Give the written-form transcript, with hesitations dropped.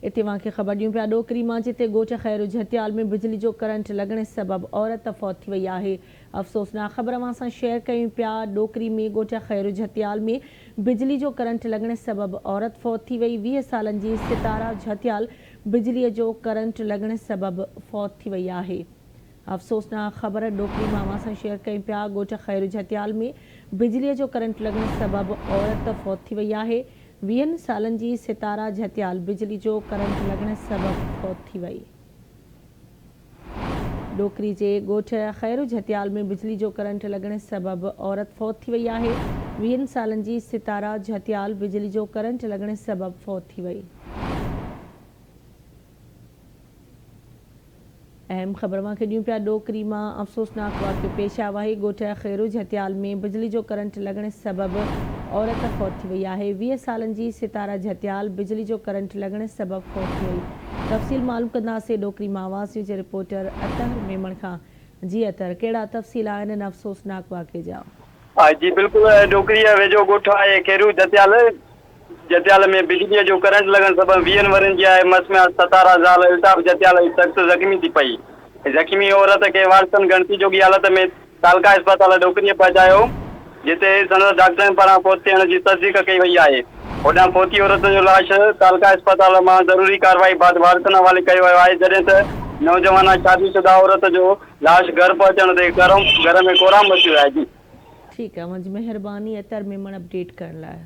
اتي اوهان کي خبر ڏيون پيا ڏوڪري مان جتي ڳوٺ خيرو جهتيال ۾ بجلي جو ڪرنٽ لڳڻ سبب عورت فوت ٿي وئي آهي افسوسناڪ خبر اوهان سان شيئر ڪيون پيا ڏوڪري ۾ ڳوٺ خيرو جهتيال ۾ بجلي جو ڪرنٽ لڳڻ سبب عورت فوت ٿي وئي 20 سالن جي ستاره جهتيال بجلي جو ڪرنٽ لڳڻ سبب فوت ٿي وئي آهي افسوسناڪ خبر ڏوڪري مان اوهان سان شيئر ڪيون پيا ڳوٺ خيرو جهتيال ۾ بجلي جو ڪرنٽ لڳڻ سبب عورت فوت ٿي وئي آهي ويهن سالن جي ستاره جهتيال بجلي جو ڪرنٽ لڳڻ سبب فوت ٿي وئي. ڏوڪري جي ڳوٺ خيرو جهتيال ۾ بجلي جو ڪرنٽ لڳڻ سبب عورت فوت ٿي وئي آهي. ويهن سالن جي ستاره جهتيال بجلي جو ڪرنٽ لڳڻ سبب فوت ٿي وئي. اهم خبر اوهان کي ڏيون پيا ڏوڪري مان افسوسناڪ واقعو پيش آيو آهي ڳوٺ خيرو جهتيال ۾ بجلي جو ڪرنٽ لڳڻ سبب عورت فوت ٿي وئي آهي 20 سالن جي ستاره جهتيال بجلي جو ڪرنٽ لڳڻ سبب فوت ٿي وئي تفصيل معلوم ڪنداسين ڏوڪري مان آواز نيوز جي رپورٽر اطهر ميمڻ کان جي اطهر ڪهڙا تفصيل آهن ان افسوسناڪ واقعي جا. جي بلڪل ڏوڪري ويجهو ڳوٺ آهي خيرو جهتيال جتيال ۾ بجليء جو ڪرنٽ لڳڻ سبب ويهن ورهين جي آهي مس ۾ ستارا زال الطاف جتيال سخت زخمي ٿي پئي. زخمي عورت کي وارثن ڳڻتي جوڳي حالت ۾ تعلقه اسپتال ڏوڪريء پهچايو، جتي سندس ڊاڪٽرن پاران فوت ٿيڻ جي تصديق ڪئي وئي آهي. هوڏانهن فوتي عورت جو لاش تعلقه اسپتال مان ضروري ڪارروائي بعد وارثن حوالي ڪيو ويو آهي، جڏهن ته نوجوان شادي شده عورت جو لاش گهر پهچڻ تي گهر ۾ ڪهرام مچي ويو آهي. جي. ٺيڪ آهي اوهان جي مهرباني اطهر ميمڻ اپڊيٽ ڪرڻ لاء.